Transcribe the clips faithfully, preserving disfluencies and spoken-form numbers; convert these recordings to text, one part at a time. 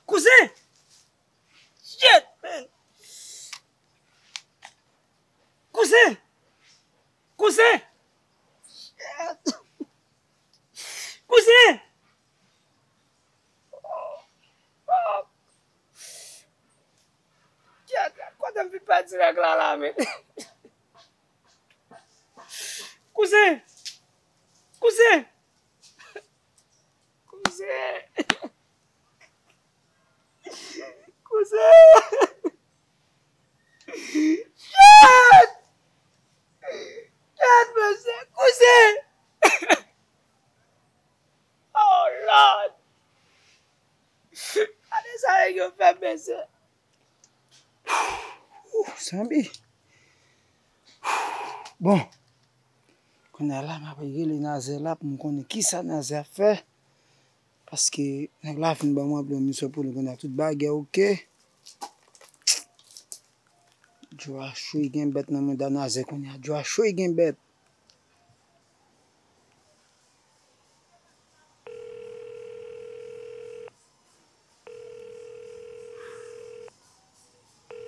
Kouzen! Shit, man! Kouzen! Kouzen! Kouzen! Shit! Kote m fin pèdi règ la la, men? Kouzen! Kouzen! Kouzen! Kouzen! Shit! Shit, mesye! Kouzen! Oh, Lord! Gade sa nèg yo fè, mesye! Ooh, sanbi. Bon, kounye a la, m ap rele Nazè la pou m konnen kisa Nazè ap fè. Paske nèg la fin ban mwen yon misyon pou li kounye a, tout bagay oke. Djwa cho, gen bèt nan mouda Nazè kounye a. Djwa cho, gen bèt.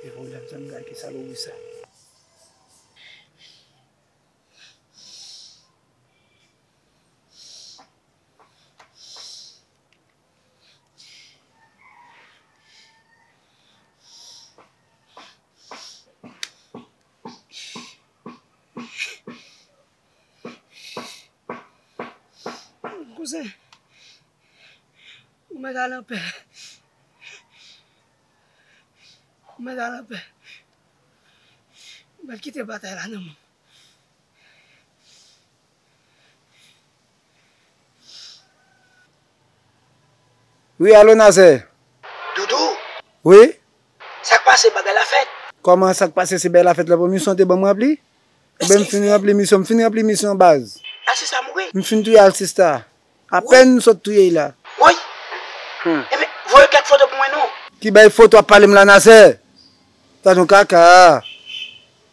Gen pwoblèm sa, m gade ki salopri sa. Kouzen, ou mèt al anpè. Ou mèt al anpè. Ou mèt kite batay la nan men m. Wi, alo, Nazè. Doudou. Wi? Sa k pase, bagay la fèt? Kòman sa k pase, se bagay la fèt la pou misyon te ban m ranpli? Enben, m fin ranpli misyon, m fin ranpli misyon baz. Alsista mouri? M fin touye Alsista. Apèn m sot touye l la. Woy! Hmm. Enben, voye kèk foto pou mwen non. Ki bay foto ap pale m la, Nazè? Sa yon kaka.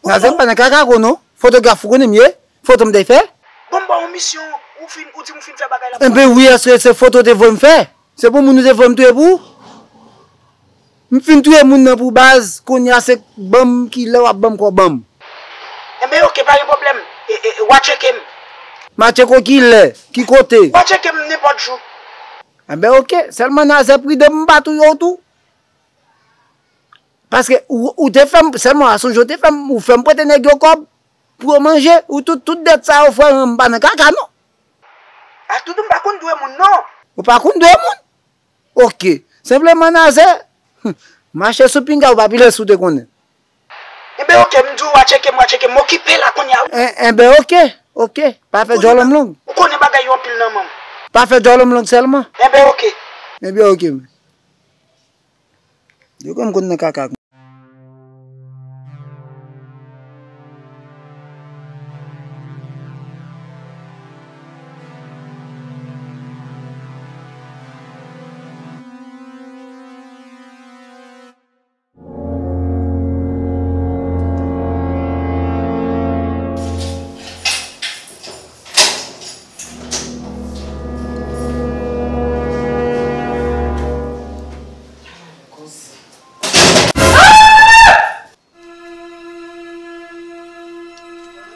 Nazè, m pa nan kaka ko non. Fotograf ou konnen m ye? Foto m te fè? Bon, m ba w misyon, ou fin, ou di m ou fin fè bagay la. Enben wi, èske se foto te voye m fè? Se pou moun ou te voye m touye pou ou? M fin touye moun nan pou baz, kounye a se ban m kilè w ap ban m kòb ban m. Enben oke, pa gen pwoblèm. E, e, e, w a tcheke m. M a tcheke w kilè? Ki kote? W a tcheke m nenpòt jou. Enben oke, sèlman Nazè pridan pou m pa touye w tou. Paske ou, ou te fè m, sèlman w a sonje w te fè m, ou fè m prete nèg yo kòb pou yo manje, ou tout, tout dèt sa yo frè m pa nan kaka non. A tout m pa konn dwe moun non. Ou pa konn dwe moun? Oke. Senpleman Nazè, hmm, mache sou pinga ou pa pi lès ou te konnen. Enben oke, m di w w a tcheke m, w a tcheke m, m okipe la kounye a wi. En, enben oke, oke. Pa fè djòl longlong. Ou konnen bagay yo anpil nan men m. Pa fè djòl longlong sèlman. Enben oke. Enben oke. Yo konn konn nan kaka.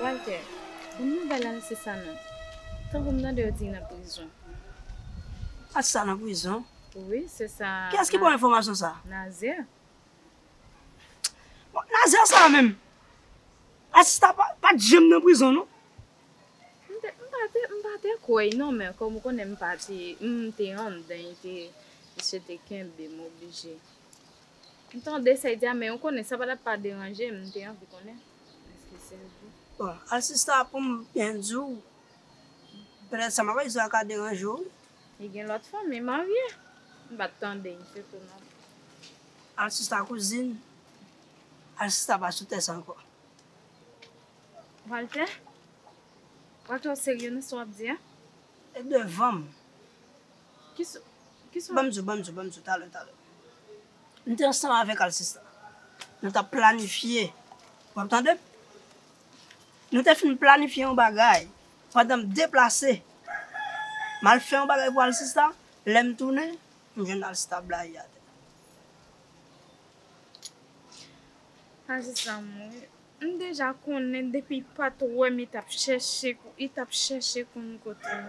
Walter, bon nouvèl Alsista non. Tankou m tande yo di l nan prizon. Alsista nan prizon? Wi, se sa. Kiyès ki ba w enfòmasyon sa? Nazè. Bon, Nazè sa menm. Alsista pa, pa t janm nan prizon non. M te, m pa te, m pa te kwè non, men kòm ou konnen m pa te, m te anndan, e te, misye te kenbe m oblije. M tande sa y di a, men ou konnen sa pa t ap pa deranje m, m te anvi konnen. Èske se vre? Bon, Alsista pou m byen di w, petèt sa m ap di a ka deranje w wi. Li gen lòt fanm, li marye. M pa t tande misye tou non. Alsista kouzin, Alsista pa sou tè sa ankò. Walter? Walter, w serye nan sa w ap di a? E devan m. Kisa, kisa? Ban m di w, ban m di w, ban m di w, talè, talè. M te ansanm avèk Alsista. Nou t ap planifye. W ap tande m? Nou te fin planifye yon bagay. Pandan m deplase, m al fè yon bagay pou Alsista. Lè m tounen, M jwenn Alsita blayi atè. Aziz lanmou, m deja konnen depi li pa t wè m, li t ap chèche, li t ap chèche konn kote m.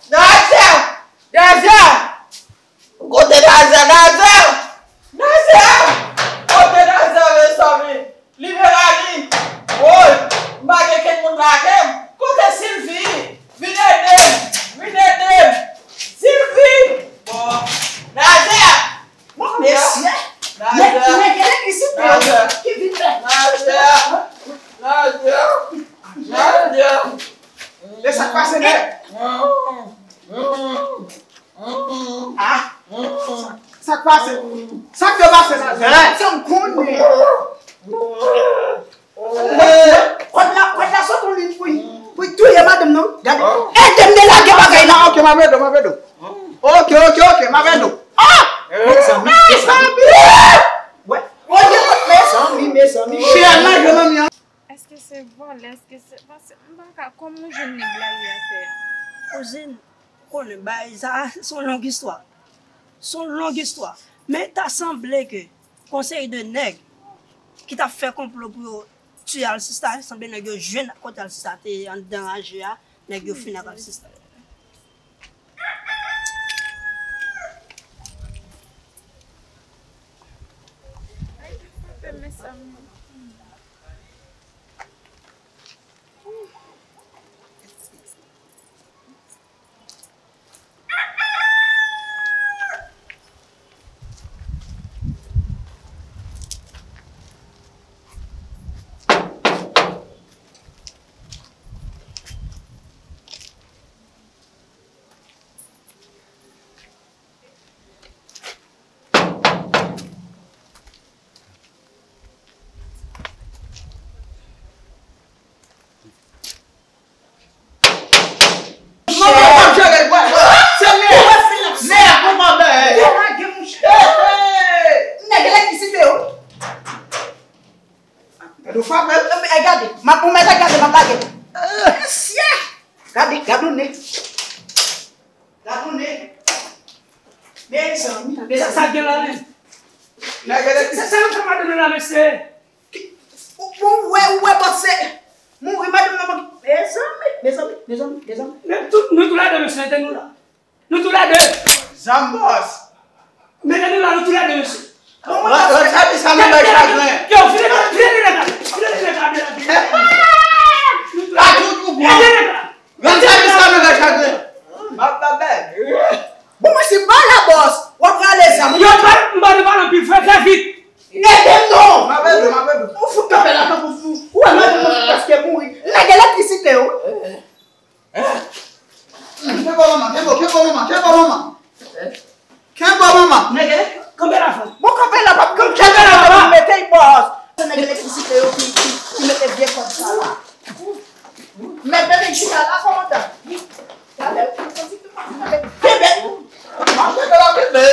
Nadia! Nadia! Kote Nadia? Nadia! Nadia! Kote Nadia, mezanmi? Libere li! Woy! M pa gen kenn moun lage m! Kote Sylvie? Vin ede m! Vin ede m! Sylvie! Bon. Nadia! Bon, mesye! Nadia! Nèg, nèg elektrisite yo ki vin fè. Nadia! Nadia! Nadia! E sa k pase, nèg? Ah, sa, sa k pase? Sa k te pase la? Sa m konnen. Kòd la, kòd la sot yon liy pou, pou touye madanm nan. Gade, ede m delage bagay la. Ok, m ap ede w, m ap ede w. Ok, ok, ok, m ap ede w. Ah! Mezanmi, mezanmi. Wè, olye kot mezanmi, mezanmi. Chè la, je manmi an. Èske se vòlè? Èske se, paske m pa ka, kòman w jwenn nèg la ye atè a? Kouzin, ou konnen bagay sa, se yon long istwa. Se yon long istwa. Men ta sanble ke yon seri de nèg ki t ap fè konplo pou yo tiye Alsista, sanble nèg yo jwenn kote Alsista te anndan raje a, nèg yo fin ak Alsista. Manman p ap jere l, bwè. Se nèg, nèg, manman bèy. Nèg elektrisite yo. Gade w frape l. E gade, m ap, ou mèt gade, m ap lage. Mesye! Gade, gade w nèg. Gade w nèg. Mezanmi, mezanmi. Sa, sa gen la menm? Nèg elektrisite. Sa, sa nou fè madanm nan la, mesye? Ou, ou wè, ou wè, bòs se mouri madanm nan manke. Mezanmi, mezanmi, mezanmi, mezanmi. Men tout, nou tou la de, mesye, ede nou la. Nou tou la de. Zam bòs. Mete nou la, nou tou la de, mesye. Bon, mwen, mwen, mwen, sa, sa nan bay chagren. Yo, vire, vire, vire, vire, vire, vire, vire. Nou tou la de. Ede nèg la. Rann sèvis la nan gaj chagren. M ap ba bèl. Bon, mwen se pa la bòs. W ap rale zam. Yo, pa, m pa, m pa nan pil, fè, fè vit. Ede m non. M ap ede w, m ap ede w. Ou fout kanpe la tankou fou. Ou wè madanm mwen fout prèske mouri. Nèg elektrisite yo. Kenbe w manman, kenbe w, kenbe w manman, kenbe w manman. Kenbe w manman. Nèg, kanpe la, frè. Bon, kanpe la, p ap kanpe la, pa mete bòs. Se nèg elektrisite yo ki, ki, ki mete vye kòd sa la. Mèt bebe chita la, kòmandan. Talè, bebe. Manje de la bebe.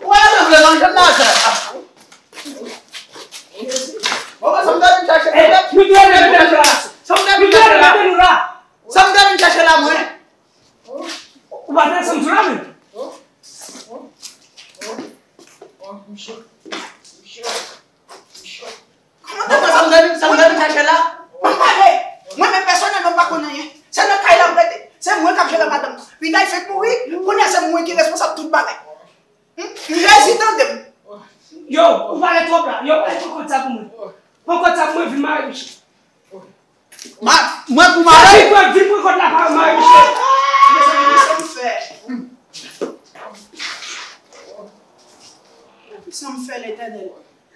Ou wè, mwen vle manje m nan fè. Bon, sa m ta vin chache bebe. Sa m ta vin chache la. Sa m ta vin chache la. Sa m ta vin chache la, mwen. Ou pa fè sanm sou la menm. Kòman sa, sa m ta vin, sa m ta vin chache la? Mwen pale. Mwen menm pèsonèlman m pa konn anyen. Se nan kay la m rete. Se mwen k ap jere madanm. Pita l fenk mouri. Kounye a se mwen ki responsab tout bagay. Hmm? M rezi tande m. Yo, ou pale twòp la. Yo, pale twòp kòd sa pou mwen. Pran kòd sa pou mwen, vin mare Michel. Ma, mwen pou mare. Vin pran, vin pran kòd la pa mare Michel. Mezanmi, men sa m fè. Sa m fè, Letènèl?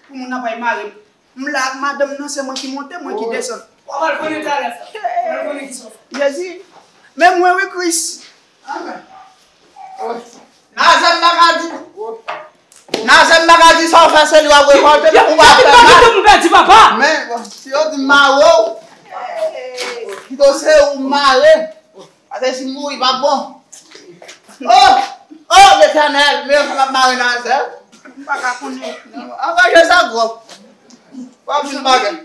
Pou moun nan pa mare m. M la ak madanm nan, se mwen ki monte, mwen ki desann. W ap al konnen talè, frè. W ap al konnen kisa w fè. Jezi. Men mwen wi, Kris. Amèn. Nazarèt, m pa ka di. Azè m pa ka di sa w fè, se li w ap rekòlte, men ou pa fè mal. Yo, yo, yo, m pèdi, papa. Men, si yo di m mare w, pito se ou mare. Paske si m mouri, pa bon. Oh! Oh, Letènèl, men yo sa m ap mare nan Azè. M pa ka konnen. Angaje sa, gwo. W ap vin bagay.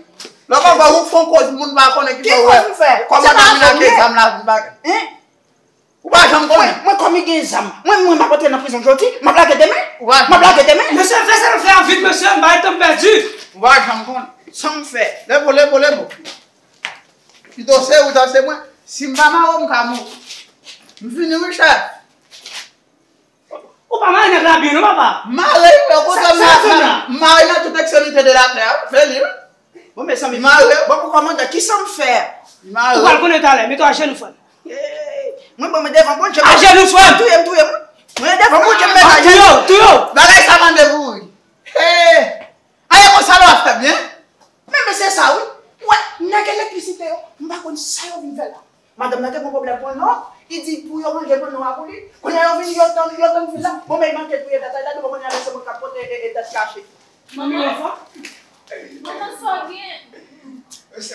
Lè w pa ou fè yon koz, moun pa konnen ki fè w wè. Kòman w ap vin ak zam la vin bagay? Ou pa janm konnen. Mwen, mwen kòm li gen zam, mwen, mwen m ap antre nan prizon jodi, m ap lage demen. M ap lage demen. Mesye, fè sa nou fè an vit, mesye, m pa gen tan pèdi. Ou pa janm konnen. Sa m fè. Levo, levo, levo. Pito se ou, tan se mwen. Si m pa mare w, m ka mouri. M fini, wi, chèf. Ou pa mare nèg la byen, non, papa? Mare, men o kontrè, m mare nan tout ekstremite de latè, wi. Fè li, wi. Bon, mezanmi, mare. Bon, pou kòmandan, kisa m fè? Ou pral konnen talè, mete w ajenou, frè m. Mwen, bon, mwen devan Bondye. Ajenou, frè m. Touye m, touye m. Mwen devan Bondye, m mete ajenou. Touye w, touye w. Bagay sa mande pou ri. Hey! Aye konsa lè w ap fè byen. Men, men se sa, wi. Ou wè, nèg elektrisite yo, m pa konn sa yo vin fè la. Madanm nan te gon pwoblèm pou l non. Li di pou yo ranje panno a pou li. Kounye a yo vin, yo tann, yo tann fil la. Bon, men manke touye tèt la, li di bon, kounye a se mwen k ap pote e, e tèt kache. Manmi, yon fwa. Madanm, sa w gen?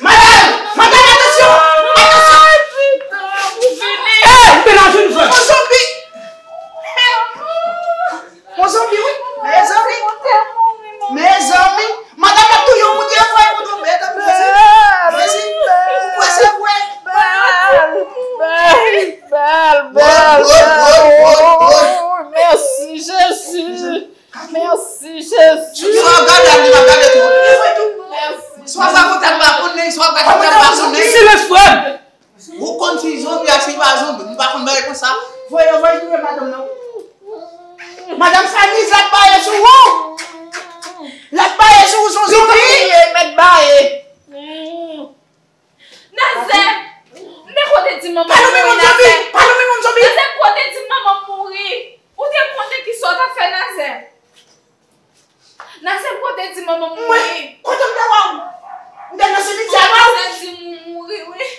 Madanm! Madanm, atansyon! Atansyon! Ey, m pèdi ajenou, frè m. Yon zonbi! Yon zonbi, wi. Mezanmi. Mezanmi. Madanm nan touye w pou Dye, frè, pou tonbe, tanpri, mezi. Mezi. Ou prese, frè. Bal, bal, bal, bal, bal. Mèsi, Jezi. Mèsi, Jezi. Swa w gade a, li pa gade tou. Mèsi. Swa w gade kote l pa konnen, swa w gade kote l pa konnen. Silans, frè m. Ou konn si zonbi ak si pa zonbi, m pa konn bagay konsa. Voye, voye touye madanm nan. Madanm Faniz, l ap baye sou ou. L ap baye sou ou, son zonbi. Li mèt baye. Nazè, m te konte di manman m mouri, Nazè. Pa nonmen moun zonbi. Nazè, m konte di manman m mouri. Ou te konte kisa w t ap fè, Nazè? Nazè, m konte di manman m mouri. Mwen, kote m te wè w? M te nan simityè, non? Nazè di m ou mouri, wi.